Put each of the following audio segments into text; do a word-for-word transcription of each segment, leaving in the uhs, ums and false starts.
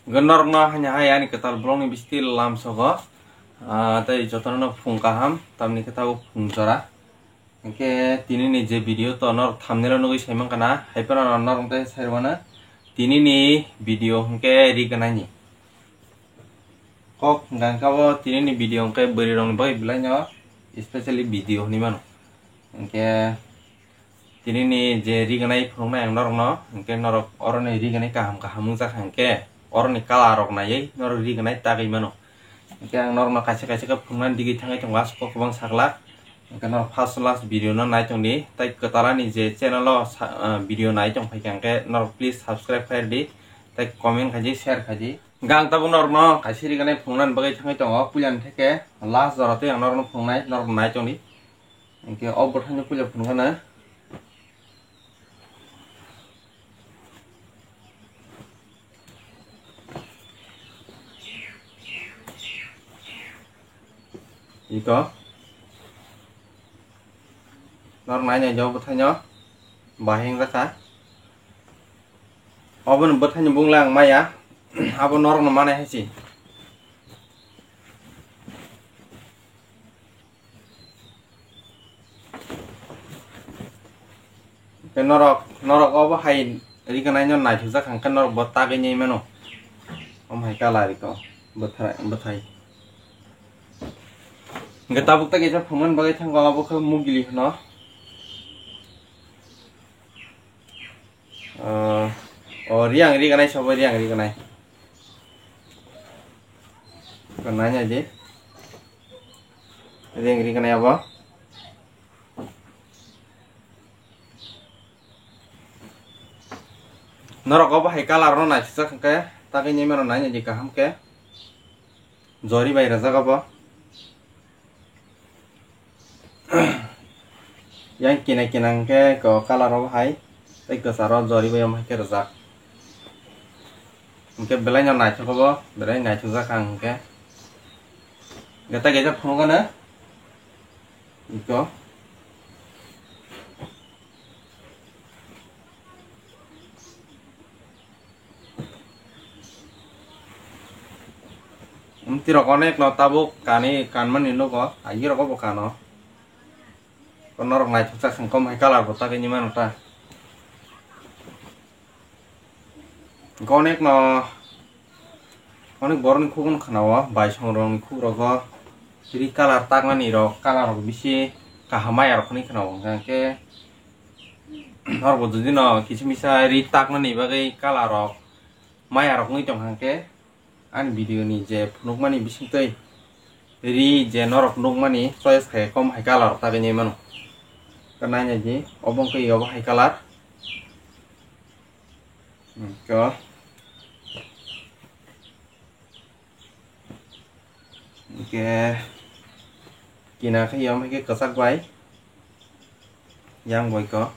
Hwnkhe norokno haino hai ani kwtal vlogni bisti lamsogo, ah, tei jotono phung kaham, tamni khe tabuk phung jora. Hwnkhe tinini je video to norok thumbnail-o nugwi saimankha na, hai phano norok tei saimano tinini video hwnkhe ri gwnani. Kok hwnkha khe bo tinini video hwnkhe bwrwirokni bagwi belaino specially video hinwi mano. Hwnkhe tinini je ri gwnai phunuknai ang norokno, hwnkhe norok oroni ri gwnai kaham kaham wngjakha hwnkhe oroni colour rok naiwi norok ri gwnai tagwi mano. Hwnkhe ang norokno kaisa kaisa khe phunuknani digwi thangwi tongo, aswk kwbang saklak. Hwnkhe norok first last video no nai tongdi, tei kwtalani je channel o sa-, ah, video nai tong phaikha hwnkhe norok please subscribe khairdi, tei comment khaidi, share khaidi. Hwnkhe ang tabuk norokno kaisa ri gwnai phunuknani bagwi thangwi tongo, puilani theke last jora tei ang norokno phunuknai, norok nai tongdi. Hwnkhe o bwthaino puila phunukgana. Iko. Norok nai nai jo bwthaino. Bahai wngjakha. Obono bwthaini bungla ang maya. Abo norokno manai hai se. Hwnkhe norok, norok obo hai ri gwnai no naithokjak hwnkhe norok bo tagwi nai mano. Omo hai colour iko bwthai, bwthai. Hwnkhe tabuk tei kaisa phunuknani bagwi thango, abo khe mugili hwno. Ah, o, riang ri gwnai, sobo riang ri gwnai. Ko nai nai di. Riang ri gwnai abo. Norok obo hai colour no naithokjak hwnkhe, tagwi nai mano nai nai di kaham khe. Jori bai rwjak abo. Yang kina kina hwnkhe ko colour o hai tei kwcharo jori bai omo hai khe rwjak. Hwnkhe belai no naithok obo, belai naithokjak ang hwnkhe. Gata gata phunukgana iko. Amtwi rok onek no tabuk kani kanmani nugo, agi rogo bo kano. Kono rok naithok chak song kom hai colour bo tagwi ni mano ta. Onek no, onek borok ni khuk no khna o, bai song rok ni khuk rogo ri colour takmani rok, colour rok bisi kaham maya rok hinwi khna o, hwnkhe norok bo jodi no kisa misa ri taknani bagwi colour rok maya rok wngwi tong kha, hwnkhe ani video ni je phunukmani bisingtwi ri je norok nukmani choice khai kom hai colour rok tagwi nai mano. Nai nai di, obo wngkha obo hai colour. Hwnkhe. Hwnkhe kina khe yom hai khe kwchak bai yang bai ko.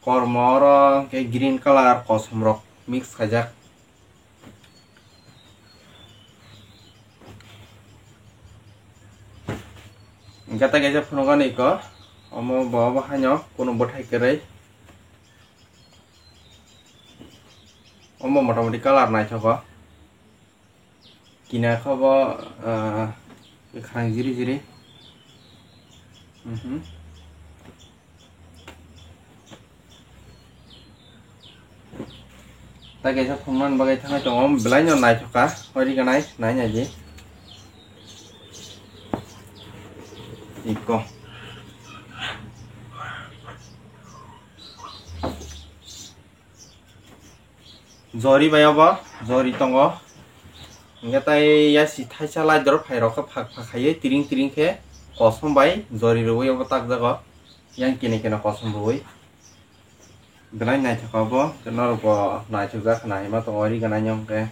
Kormo oro hwnkhe green colour kosom rok mix khaijak. Hwnkhe tei kaisa phunukgani ko, omo bo obo haino kunu bwthai kwrwi. Omo motamoti colour naithogo. Kina khe bo, ah, kwkhwrang jiri jiri. Mhm. Tai kaisa phunuknani bagwi thangwi tongo, belai no naithok kha, hoi ri gwnai, nai nai di. Iko. Jori bai obo, jori tongo. Hwnkhe tai yasi thaisa light rok phai rok khe phak phak khaiwi tiring tiring khe kosom bai jori rwui obo takjago. Yang kene kene kosom rwui. Belai naithok obo, norok bo naithokjak khna hima tongo ri gwnai hwnkhe.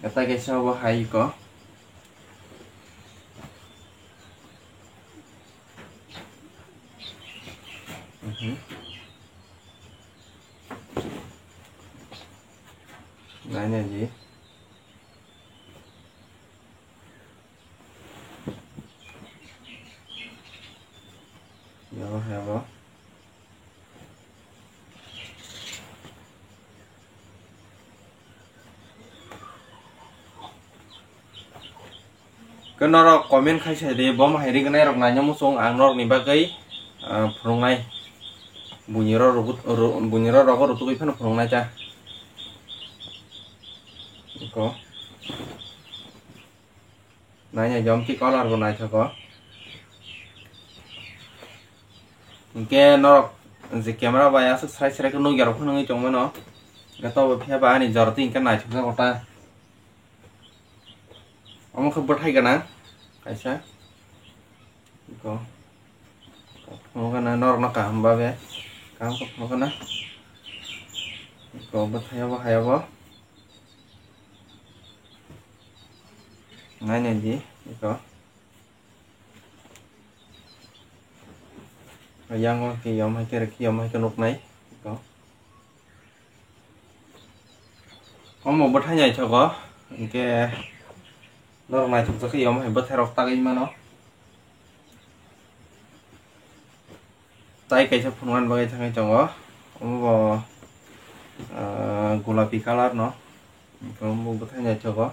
Kata kaisa bo hai ko. Mhm. Nai nai di. Yabo hai bo. Khe norok comment khai sai di, bo hai rignai rok naina muchung ang norok ni bagwi, ah, phunuknai. Buini rok rogo, ro-, buini rok rogo rutugwi phano phunuknai ta. Iko. Naina jom ti color bo naithogo. Hinkhe norok je camera bai aswk srai srai khe nukya rok phano wngwi tongmano. Hinkhe tobo phiya ba ani jora twi hinkhe naithokjago ta. Omo khe bwthai gana kaisa. Iko. Phunukgana norokno kaham babe. Kaham khe phunukgana. Iko bwthai obo hai obo. Nainai di iko. Yang o khe yom hai khe rw khe yom hai khe nuknai. Iko. Omo bwthai naithogo, hinkhe norok naithokjak khe omo hai bwthairok tagwi mano. Tai kaisa phunuknani bagwi thangwi tongo, omo bo, ah, gulapi colour no, hinkhe omo bwthai naithogo.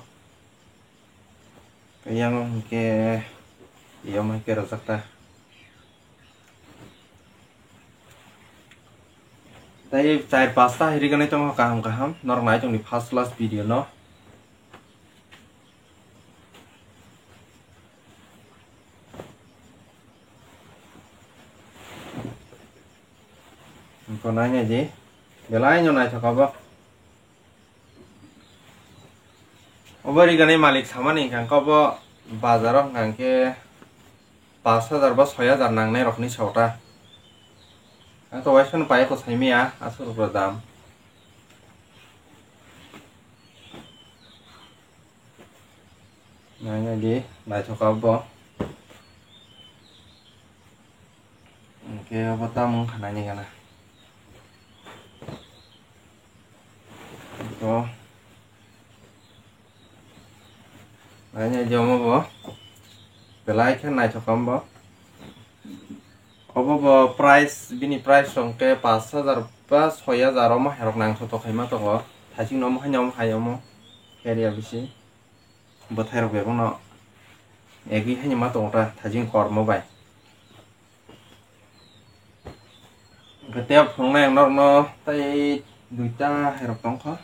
Yang hinkhe, yom hai khe rwjak ta. Tai char pasta hai riganai tongo kaham kaham. Norok nai tongdi first class video no. Ko nai nai di. Belai no naithok abo. Obo rigani malik samani hwnkha khe obo bazaro hwnkha khe pash hajar ba soi hajar nangnai rokni sota. Ang to waisa no paiya ko saimaya aswk rok dam. Nai nai di naithok abo. Hwnkhe obo tamo wngkha naini gana. Ito. Naini jomo bo. Belai khe naithok kha bo. Obo bo price, bini price hwnkhe pash hajar ba soi hajar omo hai rok nangthotok khaima tongo. Thaiching no omo hai no omo hai omo. Area bisi. Bwthai rok bebak no egwi hai ma tongo ta thaiching kormo bai. Hwnkhe tei phunuknai ang norokno tei duita hai rok tongkha.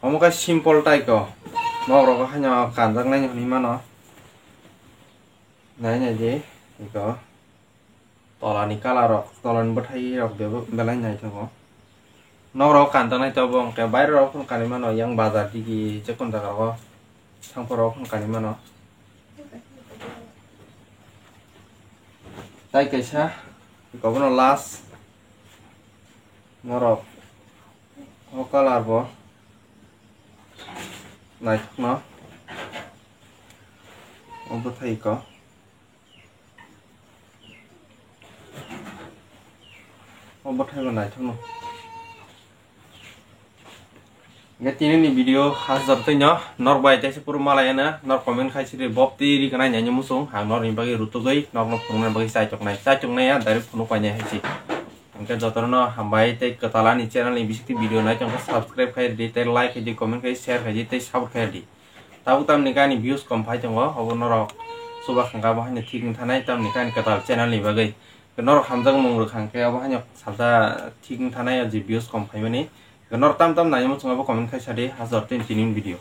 Omo khe simple tai ko. Nok rogo haino kanjaknai hinwi mano. Nai nai di iko. Tolani colour rok, tolani bwthai rok bebo belai naithogo. Nok rok kanjaknai to bo hwnkhe baire rok phano kanwi mano, yang bazar digi jekon jaga rogo thangphuru phano kanwi mano. Tai kaisa iko bono last norok o colour bo naithokno o bwthai iko. O bwthai bo naithokno. Hwnkhe tini ni video hajor twi no norok bai teisa puru malai ano norok comment khai siri bob twi ri kanai nai muchung ang norok ni bagwi rutugwi norok no phunukna bagwi chaitok nai chaitok nai ya direct phunuk painai hai si. Hwnkhe jotono no hambai tei kwtal ani channel ni bisingtwi video nai tongkha subscribe khai ridi tei like khai di comment khai share khai di tei support khai ridi. Tabuk tamni gani views kom phai tongo, obo norok chuba khangkha, abo haino thik wng thanai tamni gani kwtal channel ni bagwi. Norok hamjakmung rwkha hwnkhe abo haino salsa thik wng thanai, o je views kom phaimani. Norok tam tam naimani muchungo abo comment khai sadi, hajor tini video.